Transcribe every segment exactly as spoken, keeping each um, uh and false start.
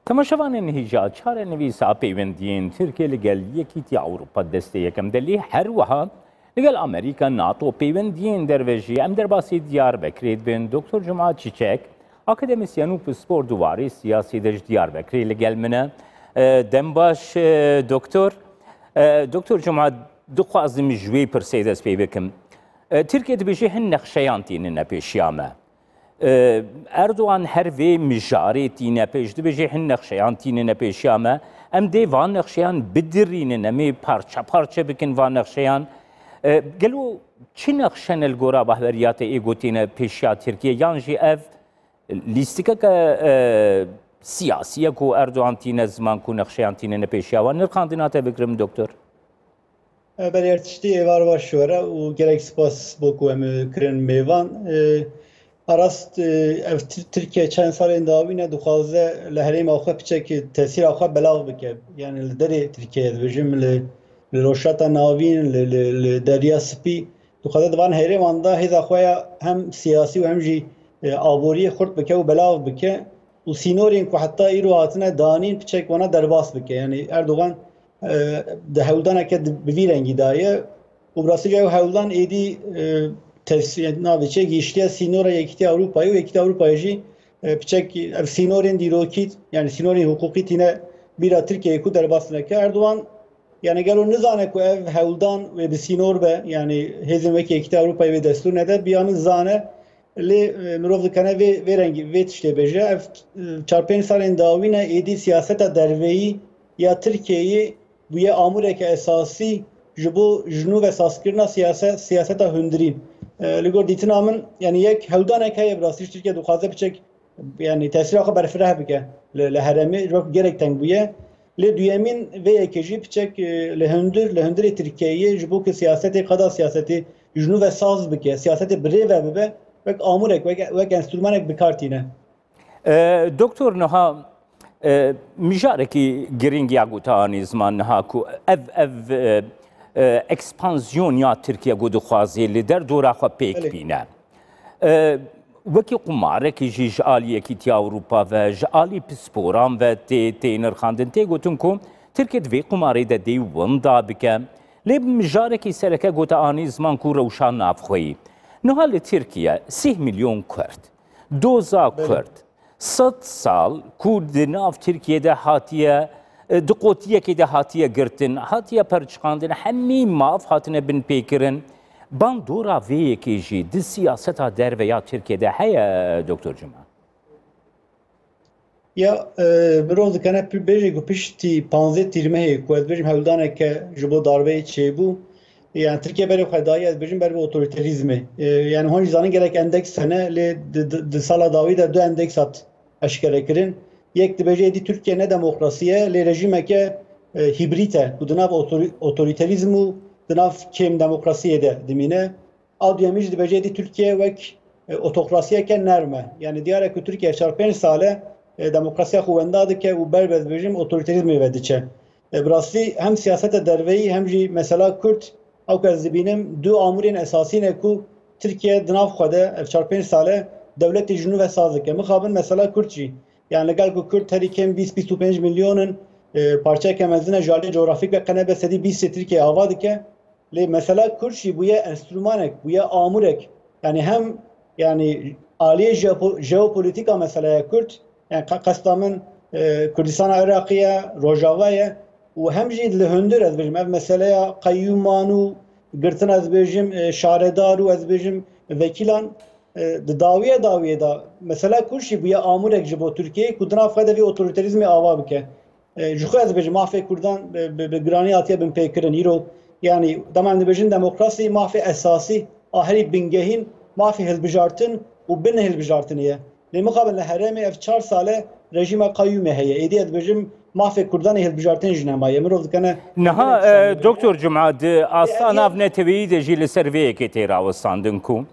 Temaşevanên hêja çarenivîsa peywendiyên Tirkiye li gel Yekîtiya Ewropa destê yekem de lê her wiha li gel Amerîka, nato, peywendiyên derve jî em derbasî Diyarbekirê dibin. Doktor Cuma Çiçek, akademisyen û pispor di warê siyasî de ji Diyarbekirê li gel min e. E, dem baş, e, doktor. E, doktor Cuma, dixwazim ji wê pirsê dest pê bikim. E, Tirkiye dibêje hin nexşeyan tînine pêşiya me. E, Erdogan her vê mijarê tîne pêş, dibêje hin nexşeyan tînine pêşiya me. Em dê van nexşeyan bidirînin, em ê parçe parçe bikin van nexşeyan. E, gelo çi nexşe ne li gora bahberiya te ê gotîne pêşiya Tirkiye, yan jî ev lîstikeke, e, siyasî ye ku Erdogan tîne ziman ku nexşeyan tînine pêşiya wan? Nirxandina te bigirim, doktor. E, belê, her tiştî êvar baş were û gelek spas bo ku em, e, kirin mêvan. E, a rast, e, ev Tir-, Tirkiye çend salên dawî ne dixwaze li herêma xwe piçek tesîra xwe belav bike. Yani li derê Tirkiye dibêjim, li, li Rojhilata Navîn, li, li, li Derya Spî, dixwaze di van herêman de hêza xwe ya hem siyasî û hem jî, e, aboriyê xurt bike û belav bike û sînorên ku heta îro hatine danîn piçek wana derbas bike. Yani Erdogan, e, di hewldaneke di, bi vî rengî daye û bi rastî jî ew hewldan êdî, e, tefsî-, navê çi, gihiştiye sînora Yekîtiya Ewropayê û Yekîtiya Ewropayê jî, e, piçek ev sînorên dîrokî, yani sînorên hiqûqî tîne bîra Tirkiyeyê ku derbas neke. Erdogan, yani gelo nizane ku ev hewldan wê bi sînor be, yani hêzên wekî Yekîtiya Ewropayê wê destûr nede, bi ya min zane, lê, e, mirov dikene vê, vê rengî, vê tiştê bêje. Ev, e, çar pênc salên dawî ne êdî siyaseta derveyî ya Tirkiyeyê bûye amûreke esasî ji bo ji nû ve sazkirina siyase-, siyaseta hundirî. E, li gor dîtina min, yani yek hewldanek heye, bi rastî jî Tirkiye dixwaze piçek, yani tesîra xwe berfireh bike li, li herêmê, ji ber ku gelek teng bûye. Lê duyemîn vê yekê jî piçek, e, li hundir, li hundirê Tirkiyeyê ji bo ku siyasetê, qada siyasetê ji nû ve saz bike, siyasetê bi rê ve bibe, wek amûrek, wek, wek enstrûmanek bi kar tîne. E, doktor, niha, e, mijarekî girîng ya ku te anî ziman niha ku ev, ev, e, e, ekspanzyon ya Tirkiye ku dixwaze li derdora xwe pêk Belê. bîne. E, wekî qumarekî jî ji alî Yekîtiya Ewropa ve, ji alî pisporan ve tê, tê nirxandin, tê gotin ku Tirkiye di vê qumarê de dê winda bike. Lê mijarekî sereke ku te anî ziman ku rewşa navxweyî. Niha li Tirkiye sih milyon Kurd, doza Belê. Kurd, sed sal ku di nav Tirkiye de hatiye, e, di qotiyekê de hatiye girtin, hatiye perçiqandin, hemî maf hatine binpêkirin. Bandora vê yekê jî di siyaseta derve ya Tirkiye de heye, doktor Cuma? Ya, e, mirov dikene pi-, bêje ku piştî panzdeh Tîrmehê ku ez bêjim hewldaneke ji bo darbeyê çêbû, yani Tirkiye berê xwe daye, ez bêjim ber bi otoriterîzmê. E, yani hûn jî zanin gelek endeks hene, lê di, di, di sala dawî de du endeks hat eşkere kirin. Yek dibêje êdî Tirkiye ne demokrasî ye, lê rejîmeke, e, hîbrîd e, ku di nav otori-, otoriterîzm û di nav kêm demokrasiyê de dimîne. A duyemî jî dibêje êdî Tirkiye wek, e, otokrasiyeke nerm e. Yani diyar e ku Tirkiye çar pênc sal e, e, demokrasiya xwe wenda dike û ber bi, ez dibêjim, otoriterîzmê ve diçe. E, bi rastî hem siyaseta derveyî hem jî mesela Kurd, ew ku ez dibînim, du amûrên esasî ne ku Tirkiye di nav xwe de ev çar pênc sal e dewletê ji nû ve saz dike. Mixabin mesela Kurd jî, yani li gel ku Kurd herî kêm bîst bîst û pênc milyon in, e, parçeyeke mezin e ji aliyê cografîk ve qe nebe sedî bîst ê Tirkiye ava dike. Lê mesela Kurd jî bûye enstrûmanek, bûye amûrek. Yani hem, yani aliyê jeopo-, jeopolîtîka meselaya Kurd, yani qe-, qesta min, e, Kurdistana Iraqê ye, Rojava ye û hem jî li hundir, ez bêjim, ev meseleya qeyûman û girtina, ez bêjim, e, şaredar û, ez bêjim, vekîlan, e, di dawiyê dawiyê de mesela Kurd jî bûye amûrek ji bo Tirkiyeyê ku di nav xwe de vê otoriterîzmê ava bike. E, ji xwe ez dibêjim, mafê Kurdan bi, bi, bi giranî hatiye binpêkirin. Îro, yanî, dema em dibêjin demokrasî, mafê esasî a herî bingehîn mafê hilbijartin û bin hilbijartinê ye. Lê mixabin li herêmê ev çar sal e rejîma qeyûmê heye. Êdî ez dibêjim, mafê Kurdan ê hilbijartin jî nemaye. Mirov dikene Niha, e, Doktor Cuma, di asta navneteweyî de jî li ser vê yekê tê rawestandin ku,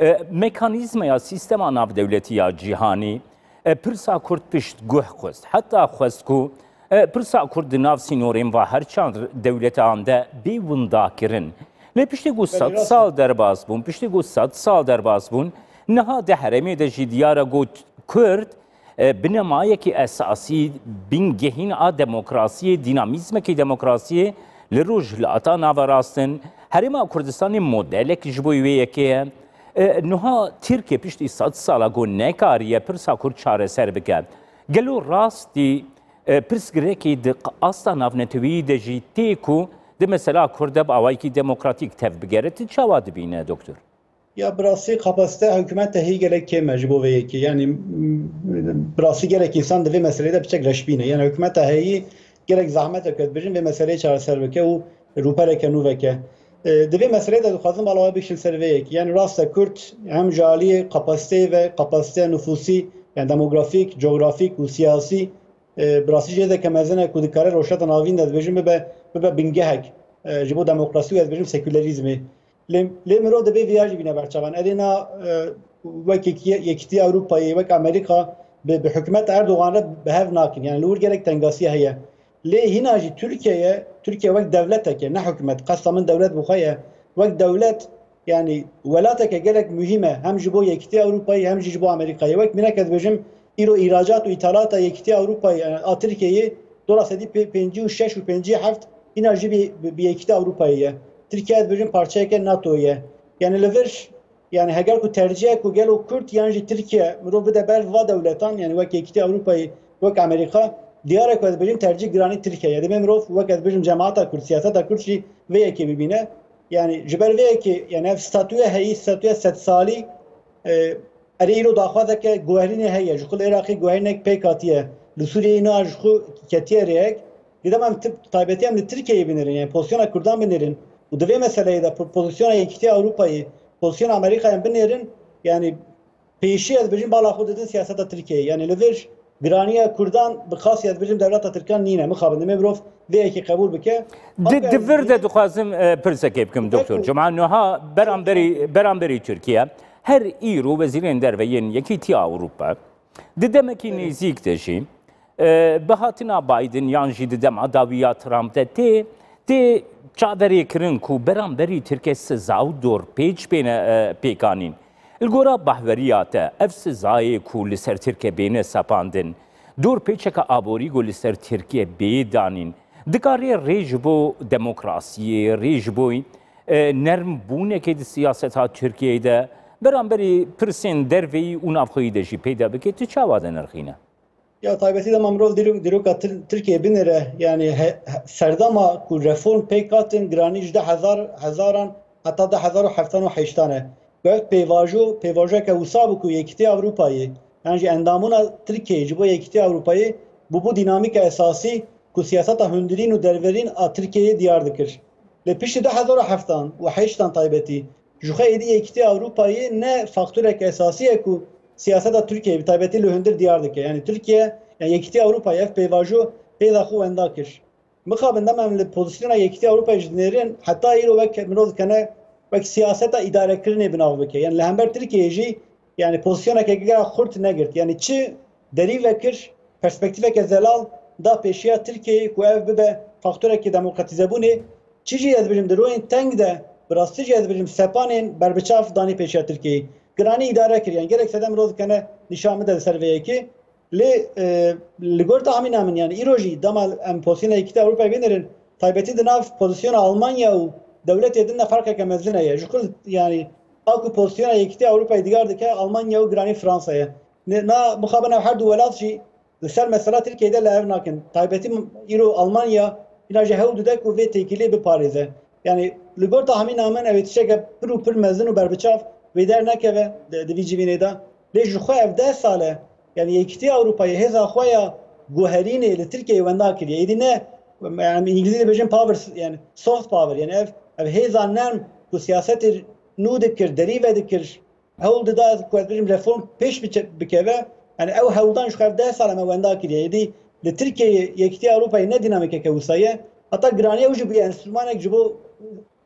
e, mekanîzmaya sîstema navdewletî ya cîhanî, e, pirsa Kurd pişt guh xwest. Heta xwest ku, e, pirsa Kurd di nav sînorên va her çar dewletan de bê windakirin. Lê piştî ku sed sal derbas bûn, piştî ku sed sal derbas bûn, niha di herêmê de jî diyar e ku Kurd e, binemayekî esasî, bingehîn a demokrasiyê, dînamîzmekî demokrasiyê li Rojhilata Naverast in. Herêma Kurdistanê modelek ji bo wê yekê ye. E, nuha Tirkiye piştî sed sala ku nekariye pirsa Kurd çareser bike. Gelo rastî, e, pirsgirêkî di asta navneteweyî de jî tê ku di mesela Kurd de bi awayekî demokratîk tev bigere? Tu çawa dibîne, doktor? Ya, bi rastî kapasite hikûmeta heyî gelek kêm e ji bo vê yekê. Yanî, m, bi rastî gelek însan di vê meseleyê de piçek reşbîne. Yanî hikûmeta heyî gelek zehmet e ku ez bêjim vê meseleyê çareser bike û rûpereke nû veke. E, di vê meseleyê de dixwazim bala we bikişim ser vê yekê. Yanî rast e Kurd hem ji aliyê kapasiteyê ve, kapasiteya nufûsî, yani demografîk, cografîk û siyasî, e, bi rastî jêdeke mezin e ku dikare Rojhilata Navîn de dibêjim bibe, bibe bingehek, e, ji bo demokrasî û ez dibêjim sekûlerîzmê. Lê, lê mirov divê viya jî bîne berçavan. Erê na, e, wek Yekî-, Yekîtiya Ewropayê, wek Amerîka bi, bi hikûmeta Erdogan re bi hev nakin. Yani li wir gelek tengasiya heye. Lê hîna jî Tirkiye ye, Tirkiye wek dewletek e, ne hikûmet. Qesta min dewlet bi xwe ye. Wek dewlet, yani welateke gelek muhîm e. Hem ji bo Yekîtiya Ewropayê hem jî ji bo Amerîkayê. Wek mînak ez dibêjim, îro îhracat û îthalata Yekîtiya Ewropayê, yani a Tirkiyeyê, dola sedî pê-, pêncî û şeş û pêncî heft hîna jî bi, bi, bi Yekîtiya Ewropayê ye. Tirkiye, ez dibêjim, parçeyeke NATO ye. Yani li vir, yani heger ku tercih e ku gelo Kurd yan jî Tirkiye mirov bide ber va dewletan, yani wek Yekîtiya Ewropayê, wek Amerîka, diyar e ku ez dibêjim tercih giranî Tirkiye ye. Divê mirov wek ez dibêjim cemaeta Kurd, siyaseta Kurd jî vê yekê bibîne. Yani ji ber vê yekê, yani ev statûya heyî, statûya sedsalî, e, erê îro daxwazeke guherînê heye. Ji xwe li Iraqê guherînek pêk hatiye. Li Sûriyeyê niha ji xwe ketiye rêyek. Lê dema em ti-, taybetî em li Tirkiyeyê binêrin, yani pozisyona Kurdan binêrin û di vê meseleyê de po-, pozisyona Yekîtiya Ewropayê, pozisyona Amerîkayê em binêrin, yani pêşî ez dibêjim bala xwe didin siyaseta Tirkiyeyê. Yani li vir giraniya Kurdan bi xasî ez dibêjim dewleta Tirkan nîne. Mixabin divê mirov vê yekê qebûl bike. Di, di vir de dixwazim, e, pirsekê bikim, Doktor Cuma. Niha beramberî, beramberî Tirkiye, her îro wezîrên derve yên Yekîtiya Ewropa di demekî nêzîk de jî, e, bi hatina Biden yan jî di dema dawî ya Trump de tê, tê çaverêkirin ku beramberî Tirkiye siza û dorpêç bêne, e, pêkanîn. Li gora bahweriya te ev sizayê ku li ser Tirkiye bêne sepandin, dorpêçeke aborî ku li ser Tirkiye bê danîn, dikare rê ji bo demokrasiyê, rê ji bo, e, nermbûnekê di siyaseta Tirkiyeyê de, beramberî pirsên derveyî û navxweyî de jî peyda bike, tu çawa dinirxîne? Ya taybetî dema mirov dîrok-, dîroka Tir-, Tirkiyê binêre, yani he-, he-, serdema ku reform pêk hatin giranî ji deh hezar, hezaran heta deh hezar û heftan û heştan e. Ku ev pêvajo, pêvajoyeke wisa bû ku Yekîtiya Ewropayê, yan jî endamûna Tirkiyeyê ji bo Yekîtiya Ewropayê bûbû dînamîka esasî ku siyaseta hundirîn û derverîn a Tirkiyeyê diyar dikir. Lê piştî du hezar û heftan û heştan taybetî, ji xwe êdî Yekîtiya Ewropayê ne faktoreke esasî ye ku siyaseta Tirkiyeyê bi taybetî li hundir diyar dike. Yani Tirkiye, yani Yekîtiya Ewropayê ev pêvajo hêza xwe wenda kir. Mixabin dema em li pozisyona Yekîtiya Ewropayê jî dinêrin, heta îro wek mirov dikene wek siyaseta îdarekirinê bi nav bike. Yani li hember Tirkiyeyê jî, yani pozisyoneke gelek xurt negirt. Yani çi derî vekir, perspektîfeke zelal da pêşiya Tirkiyeyê ku ev bibe faktorekî demokratîzebûnê, çi jî ez dibêjim di royên teng de, bi rastî jî ez dibêjim sepanên berbiçav danî pêşiya Tirkiyeyê. Giranî îdare kir, yani gelek sedem mirov dikene nîşan bide li ser vê yekê. Lê, e, li gor tahmîna min, yani îro jî dema em pozisyona Yekîtiya Ewropayê bînirin, taybetî di nav pozisyona Almanya û dewletê din de ferqeke mezin heye. Ji xwe, yani, a ku pozisyona Yekîtiya Ewropayê diyar dike, Almanya û giranî Fransa ye. Ne, na mixabin ev her du welat jî li ser mesela Tirkiyeyê de li hev nakin. Taybetî îro Almanya îna jî hewl dide ku vê têkiliyê biparêze. Yani li gor tahmîna min ew ê tişteke pir û pir mezin û berbiçav wê dernekeve di, di vî civînê de. Lê ji xwe ev deh sal e, yani Yekîtiya Ewropayê hêza xwe ya guherînê li Tirkiyeyê wenda kiriye. Êdî ne, em îngilîzî dibêjin power, yani soft power, yani ev, ev hêza nerm ku siyasetê nû dikir, derî vedikir, hewl dida ku ez bêjim reform pêş biçe-, bikeve, yani ew hewldan ji xwe ev deh sal e me wenda kiriye. Êdî li Tirkiyeyê Yekîtiya Ewropayê ne dînamîkeke wisa ye. Heta giraniya wî jî bûye enstrûmanek ji bo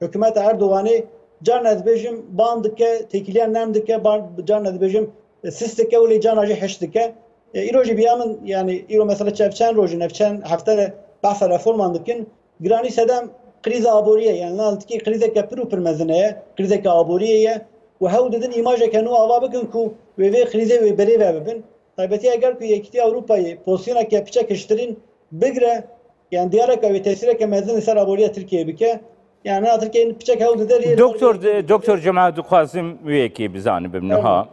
hikûmeta Erdoganê, carna ez bêjim ban dike, têkiliya nerm dike, ban, carna ez bêjim sis dike û lê carna jî hişk dike. E, îro jî biya min, yani îro mesela çev çend roj in, ev çend hefte re behsa reforman dikin. Giranî sedem krîza aboriyê ye, yani naltikî krîzeke pir û pir mezin heye, krîzeke aboriyê ye û hewl didin îmajeke nû ava bikin ku wê vê krîzê wê berê ve bibin. Taybetî eger ku Yekîtiya Ewropayê pozîsyoneke piçek hiştirîn bigire, yani diyareke wê tesîreke mezin li ser aboriya Tirkiyeyê bike. Yani na Tirkiye piçek hewl dide rê. Doktor, Doktor Cemaat, dixwazim wê yekê bizanibim niha.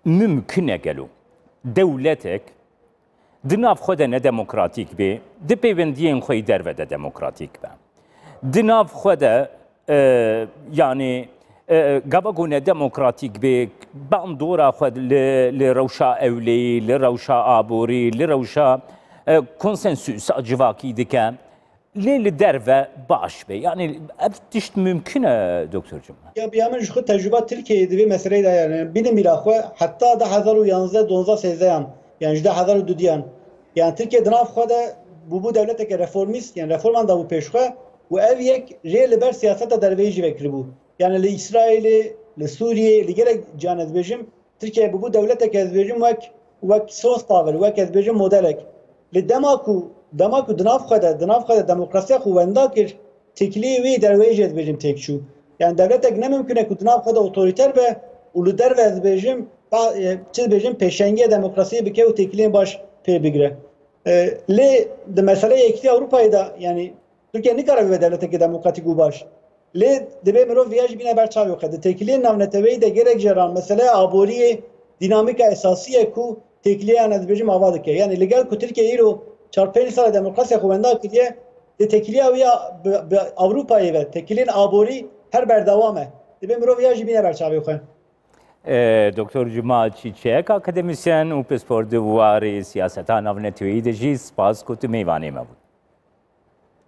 Mümkün e gelo dewletek di nav xwe de ne demokratîk bê, di pêwendiyên xwe yî derve de demokratîk be. Di nav xwe de, e, yani, e, gava ku ne demokratîk bê, bandora xwe li, li rewşa ewleyî, li rewşa aborî, li rewşa, e, konsensûsa civakî dike. Lê li derve baş be. Yani ev tişt mümkün e, Doktor Cuma? Ya, bi ya min ji xwe tecrûba Tirkiyeyê di vê meseleyê de, yani bînim mîra xwe heta du hezar û yanzdeh, duwazdeh, sêzdehan, yani ji du hezar û dudiyan. Yani Tirkiye di nav xwe de bûbû dewleteke reformîst, yani reforman dabû pêş xwe û ev yek rê li ber siyaseta derveyî jî vekiribû. Yani li Îsraîlê, li Sûriyê, li gelek ciyan ez dibêjim, Tirkiye bûbû dewleteke ez dibêjim wek, wek soft power, wek ez dibêjim modelek. Li dema ku, dema ku di nav xwe de, di nav xwe de demokrasiya xwe wenda kir, têkiliyê wê derveyî jî ez dibêjim têk çû. Yani dewletek ne mimkun e ku di nav xwe de otorîter be û li derve ez dibêjim, ba-, e, çi dibêjim, pêşengiya demokrasiyê bike û têkiliyên baş pê bigire. E, lê di meseleya Yekîtiya Ewropayê de, yani Tirkiye nikare bibe dewletekî demokratîk û baş. Lê divê mirov viya jî bîne ber çavê xwe. Di têkiliyên navneteweyî de gelek caran meseleya aboriyê dînamîka esasî ye ku têkiliyan, ez dibêjim, ava dike. Yani li gel ku Tirkiye îro çar pênc sal e demokrasiya xwe wenda kiriye, di têkiliya wî ya bi, bi Ewropayê ve têkiliyên aborî her berdewam e. Divê mirov viya jî bîne ber çavê xwe. E, Doktor Cuma Çîçek, akademisyen û pispor di warê siyaseta navneteweyî de jî, spas ku tu mêvanê me bû.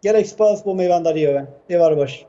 Gelek spas bo mêvandariya we. Êvar baş.